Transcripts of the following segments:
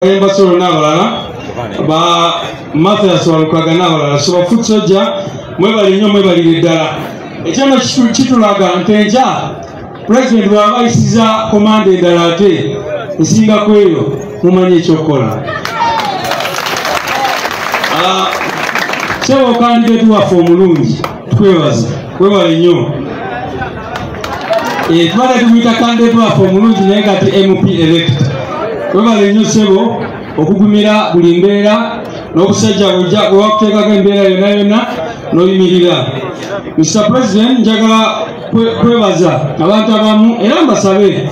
Embasolo n'abalala ba Mathias Walukaga n'abalala, so ba foot soldier mwebali nnyo, mwebalire ddala. Ekyano kitulaga nti enkya Pulezidenti bw'aba ayisiza komanda endala ate nsinga ku eyo, mumanyi ekyokukola. Ssebo kandidate waffe omulungi, tukwebaza, webale nnyo. Tubadde tumuyita kandidate waffe omulungi, naye kati MP elect. Webale nnyo ssebo okugumira buli mbeera n'obusajja bujja bwewakuteekako embeera yonna yonna n'oyimirira. Mr President, njagala kwebaza abantu abamu era mbasabe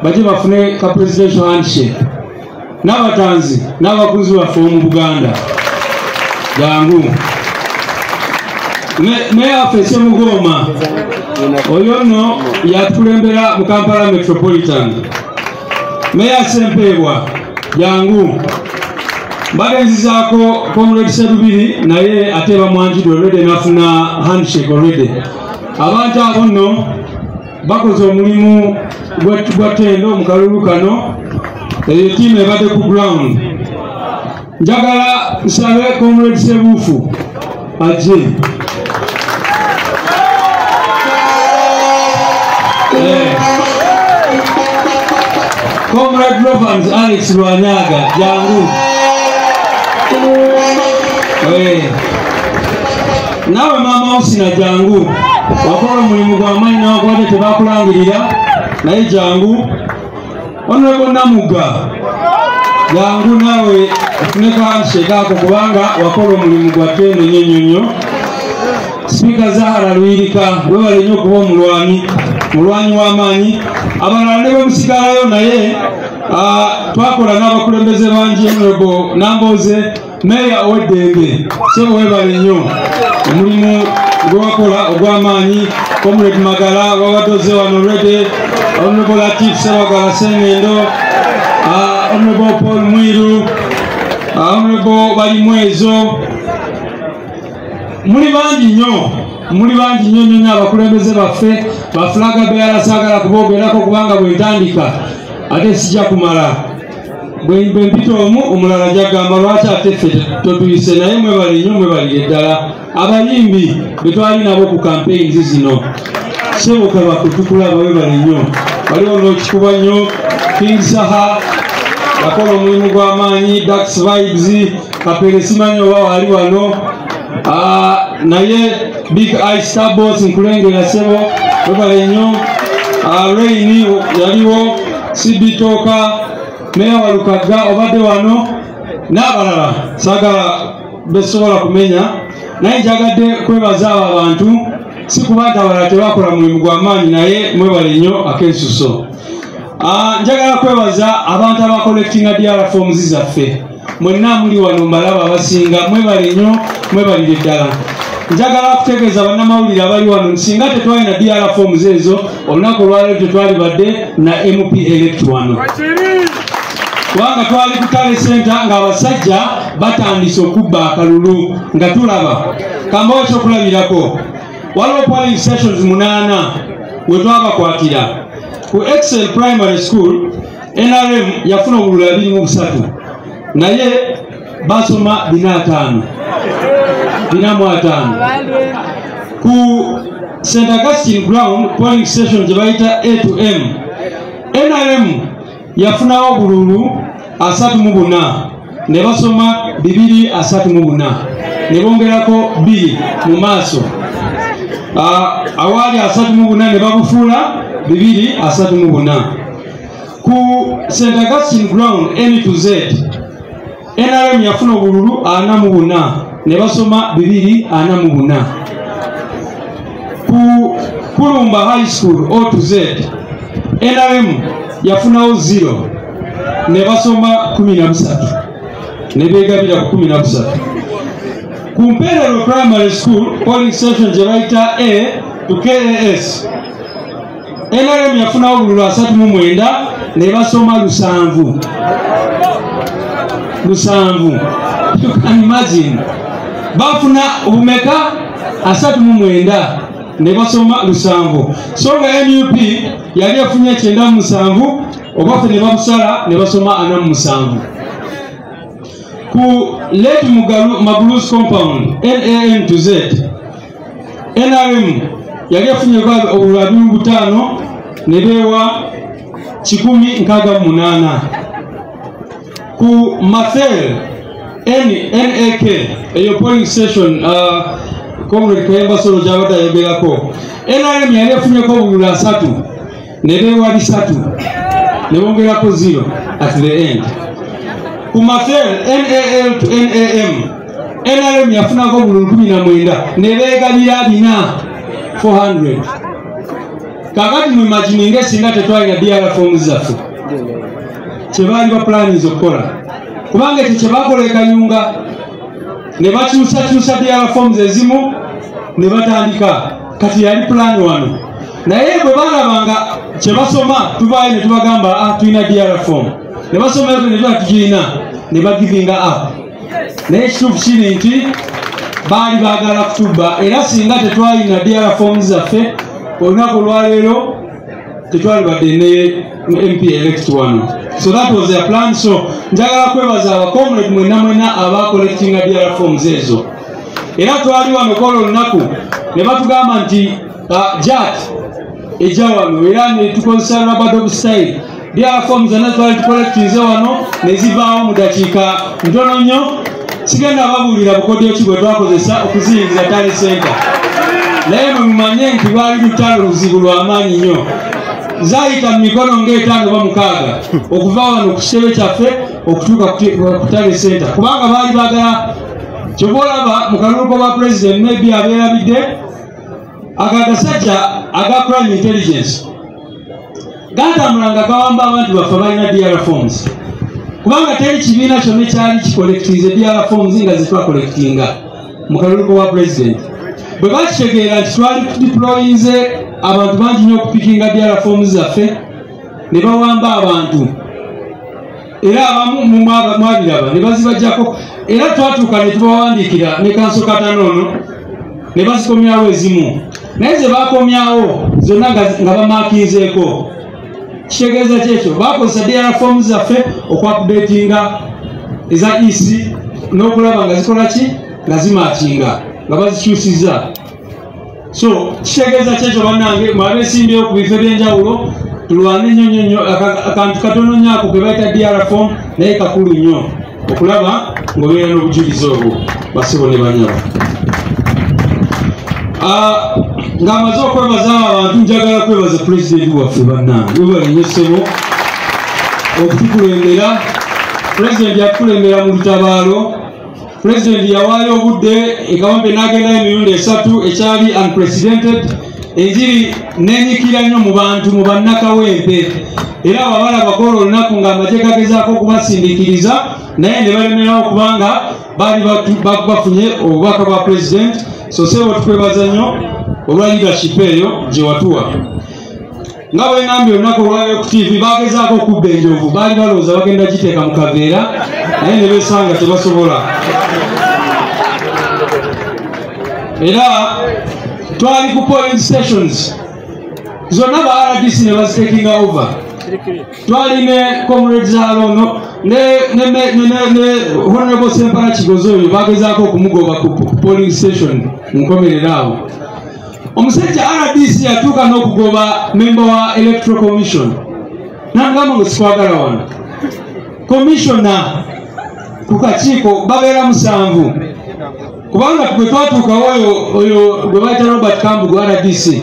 bajje bafune ka presidential handshake n'abatanzi n'abakunzi baffe omu Buganda. Jangu meya waffe Ssemugoma, oyo nno yatukulembera mu Kampala Metropolitan. Meya Ssempeebwa, jangu. Mbadde nzizaako Comrade Sserubiri, naye ate bamwanjidde already n'afuna handshake already. Abantu abo nno bakoze omulimu gwa ttendo mu kalulu kano. Eyo ttiimu ebadde ku ground. Njagala nsabe Comrade Ssebuufu ajje. Comrade Rovans Alex Lwanyaga, jangu. Naawe maama Osina, jangu, wakola omulimu gwa maanyi nawankubadde tebakulangirira, naye jangu. Honorable Namugga, jangu naawe ofuneko handshake ako kubanga wakola omulimu gwa ttendo nnyo nnyo nnyo. Sipiika Zahara Luyirika, webale nnyo okuba omulwanyi, mulwanyi w'amaanyi. Abalala ne bwe musigalayo, naye twakola n'abakulembeze bangi. Honorable Namboze, meeya ow'eddembe, ssebo webale nnyo omulimu gwe wakola ogw'amaanyi. Comrade Magala wabadde ozze wano already, Honorable Latif Ssebagala Ssengendo, Honorable Paul Mwiru, Honorable Balimwezo, muli bangi nnyo, muli bangi nnyo nnyo nnyo abakulembeze baffe ba flag bearer. Saagala kuboogerako kubanga bwe ntandika ate sijja kumala. Bwe mpita omu, omulala ajagamba lwaki ate ffe totuyise, naye mwebale nnyo, mwebalire ddala. Abayimbi be twali nabo ku campaigns zino, ssebo Kabako, tukulaba, webale nnyo. Waliwo n'okikuba nnyo King Saha yakola omulimu gw'amaanyi, Dax Vibes, Kapere, simanyi oba wali wano, naye Big Eye Star Boss, nkulengera ssebo, webale nnyo. Rain yaliwo, Sibitoka, meya Walukagga obadde wano n'abalala saagala besobola kumenya, naye njagadde kwebaza abo abantu, si kuba nti abalala tebakola mulimu gw'amaanyi, naye mwebale nnyo ak'ensuso. Njagala kwebaza abantu abacollectinga DR forms zaffe. Mwenna muli wano mbalaba, abasinga mwebale nnyo, mwebalire ddala. Njagala kutegeeza bannamawulire abali wano, singa tetwalina DR forms ezo, olunaku olwaleero tetwalibadde na MP elect wano, kubanga twali ku tally center ng'abasajja batandise okubba akalulu nga tulaba. Kambawo ekyokulabirako, waliwo polling stations munaana we twabakwatira. Ku Excel Primary School, NRM yafuna obululu 23, naye basoma 45, 45. Ku St Augustine Ground, polling station gye bayita A to M, NRM yafunawo obululu 34, ne basoma 234, ne bongerako 2 mu maaso. Awaali 34 ne babufuula 234. Ku St Augustine Ground N to Z, NRM yafuna obululu 44, ne basoma 244. Ku Kulumba High School O to Z, NRM yafunawo 0, ne basoma 13, ne beegabira ku 13. Ku Mperero Primary School, polling station gye bayita A to KAS, NRM yafunawo obululu 39, ne basoma 7, 7. You can imagine, bafuna obumeka? 39, ne basoma 7, so nga NUP yali efunye 97, obwaffe ne babusala ne basoma 47. Ku late Magulu's compound NAM to Z, NRM yali efunye obululu 25 ne beewa 168. Ku Mathel NAK, eyo polling station Comrade Kayemba Solo gy'abadde ayogerako, NRM yali efunyeko obululu 3 ne beewa 3 ne bongerako 0 at the end. Ku Mathel NAL to NAM, NRM yafunako obululu 19 ne beegabira 400. Kakati mwimagininge singa tetwalina DR forms zaffe kye baali baplaniza okukola, kubanga ekyo kye bakola e Kayunga ne bakyusakyusa DR forms ezimu ne batandika. Kati yali plan wano, naye bwe balabanga kye basoma tuvaayo ne tubagamba tulina DR form, ne basoma ne tuba tugirina ne bagivinga up. Naye ekituufu kiri nti baali baagala kutubba, era singa tetwalina DR forms zaffe olunaku olwaleero tetwalibadde ne MP elect wano. So that was their plan. So njagala kwebaza abacomrade mwenna mwenna abacollectinga DR forms ezo. Era twali wano kola olunaku ne batugamba nti JAT ejja wano, era ne tukozesa rubber dog style. DR forms zonna twali tucollectinze wano ne zivaawo mu dakiika ntono nnyo. Sigenda babuulira bukodyo ki bwe twakozesa okuziyingiza tally center, naye mwe mumanye nti lwali lutalo luzibu lw'amaanyi nnyo. Zaayita mu mikono ng'etaano oba mukaaga okuva wano ku kitebe kyaffe okutuuka ku tally center, kubanga baali baagala. Kyova olaba mu kalulu k'obwa president, maybe abeerabidde, ako agasajja aga crime intelligence gatambulanga gawamba abantu baffe balina DR forms, kubanga teri kibiina kyonna ekyali kicollectinze DR forms nga zetwacollectinga mu kalulu k'obwa president. Bwe bakitegeera nti twali tudeployinze abantu bangi nnyo okupickinga DR forms zaffe, ne bawamba abantu, era abamu mwabiraba ne bazibajjako. Era twatuuka ne tubawandiikira ne counsel Katano ne bazikomyawo ezimu, naye ze bakomyawo zonna nga bamarkinzeeko. Kitegeeza kyekyo, bakozesa DR forms zaffe okuupdatinga eza EC n'okulaba nga zikola ki, nga zimatchinga, nga bazikyusiza. So kitegeeza kyekyo, bannange mwabeesimbyewo ku bifo ebyenjawulo, tulwane nnyo nnyo nnyo. Akantu katono nnyo ako ke bayita DR form, naye kakulu nnyo okulaba ng'obeera n'obujulizi obwo. Basebo ne banyabo, ng'amaze okwebaza abo abantu, njagala kwebaza pulezidenti waffe. Bannange, webale nnyo ssebo okutukulembera. Pulezidenti yatukulembera mu lutabaalo. Pulezidenti yawaayo obudde ekawempe n'agendayo emirundi 3, ekyali unprecedented. Enjiri nenyikira nnyo mu bantu, mu bannakawempe, era ababalaba kola olunaku ng'amagye gagezaako okubasindikiriza, naye ne balemerawo kubanga baali bafunye obubaka bwa pulezidenti. So sebo, tukwebaza nnyo olwa leadership eyo gye watuwa. Nga bwe ngambye olunaku olwaleero ku TV, bagezaako okubba enjovu, baali balowooza bagenda giteeka mu kaveera, naye ne beesanga tebasobola. Era twali ku polling stations zonna, ba RDC ne bazitakinga over. Twali ne Comrade Zalono ne Honorable Sempala Kigozi, oyo bagezaako okumugoba ku polling station nkomerera awo. Omusajja RDC yatuuka n'okugoba member wa Electoral Commission, nagamba ngo sikwagala wano. Commissioner ku kakiiko babeera 7, kubanga bwe twatuukawo oyo gwe bayita Robert Kambugu, RDC,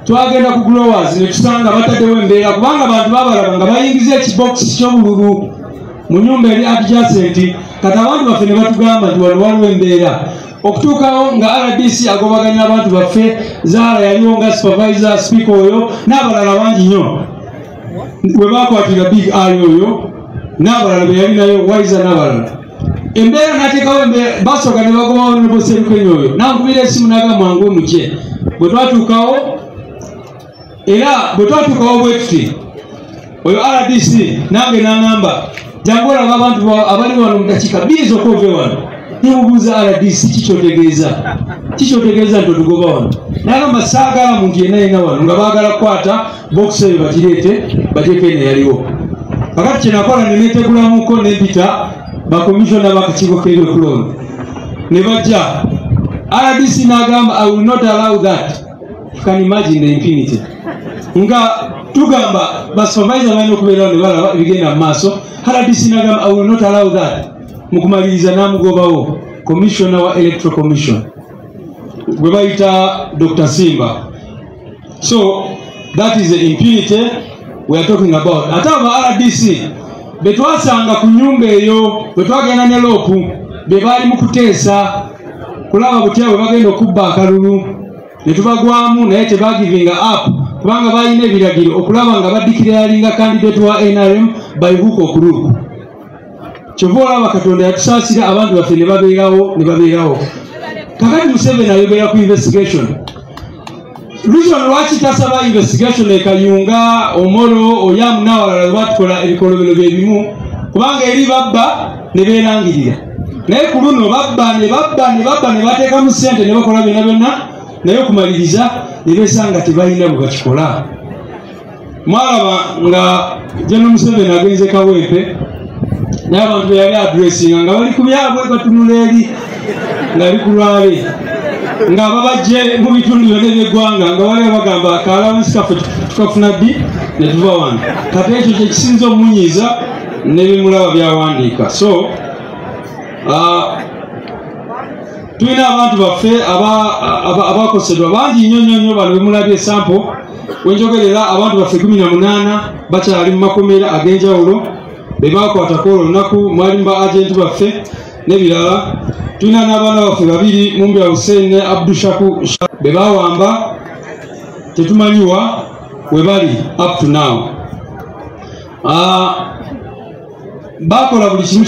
twagenda ku growers ne tusanga bataddewo embeera, kubanga abantu babalaba nga bayingiza ekibokisi ky'obululu mu nyumba eri adjacent. Kati abantu baffe ne batugamba nti wano waliwo embeera. Okutuukawo nga RDC agobaganya abantu baffe. Zaala yaliwo nga supervisor, speaker oyo n'abalala bangi nnyo we bakwatira Big Eye oyo n'abalala be yalinayo, Waiza n'abalala. Embeera n'ateekawo embeera, basooka ne bagobawo Honorable Serukenya oyo. Nankubira esimu n'agamba mwangu mukye. Bwe twatuukawo, era bwe twatuukawo bwe tuti, oyo RDC nange n'aŋŋamba, "Jangu olaba abantu abali wano mu dakiika 2 zokka ove wano." Nemubuuza, "RDC, kikyotegeeza nti otugoba wano?" N'agamba, "Saagala muntu yenna yenna wano," nga baagala kukwata bokisi eyo bagireete bagyeko eno eyaliwo. Kakati kyenakola ne neetegulamuko nempita Bakomishona b'akakiiko k'ebyokulonda ne bajja. RDC n'agamba, "I will not allow that." You can imagine the impunity. Nga tugamba basupervisor balina okubeerawo ne balaba ebigenda mu maaso. RDC n'agamba, "I will not allow that." Mu kumaliriza n'amugobawo, commissioner wa Electoral Commission gwe bayita Dr Simba. So that is the impunity we are talking about. Ate aba RDC betwasanga ku nyumba eyo bwe twagenda ne LOP, be baali mu kuteesa kulaba butya bwe bagenda okubba akalulu ne tubagwamu, naye tebagivinga up kubanga balina ebiragiro okulaba nga badeclaringa candidate wa NRM by hook or crook. Kyova olaba Katonda yatusaasira, abantu baffe ne babeerawo ne babeerawo. Kakati Museveni ayogera ku investigation. Reason lwaki tasaba investigation ekayunga Omoro, Oyamu n'awalala batukola ebikolobero byebimu, kubanga eri babba ne beerangirira, naye ku luno babba ne babba ne babba ne bateekamu ssente ne bakola byonna byonna, naye okumaliriza ne besanga tebalina bwe bakikola. Mwalaba nga General Museveni agenze Kawempe, naye abantu be yali addressinga nga bali ku byabwe, batunula eri nga li ku lwabe, nga babajje mu bitundu byonna ebyeggwanga, nga waliwo bagamba ka allowance kaffe tukafuna ddi ne tuva wano. Kati ekyo kyekisinza omunyiiza nebimulaba byawandiika. So tulina abantu baffe abakosedwa bangi nnyo nnyo nnyo. Bano bemulabye sample wenjogerera, abantu baffe 18 bakyali mu makomera ag'enjawulo be bakwatako olwo olunaku. Mwalimu ba agenti baffe n'ebirala. Tulina n'abaana baffe babiri, Mumbya Hussein ne Abdushaku, be bawamba, tetumanyiwa we bali up to now. Bakola buli kimu.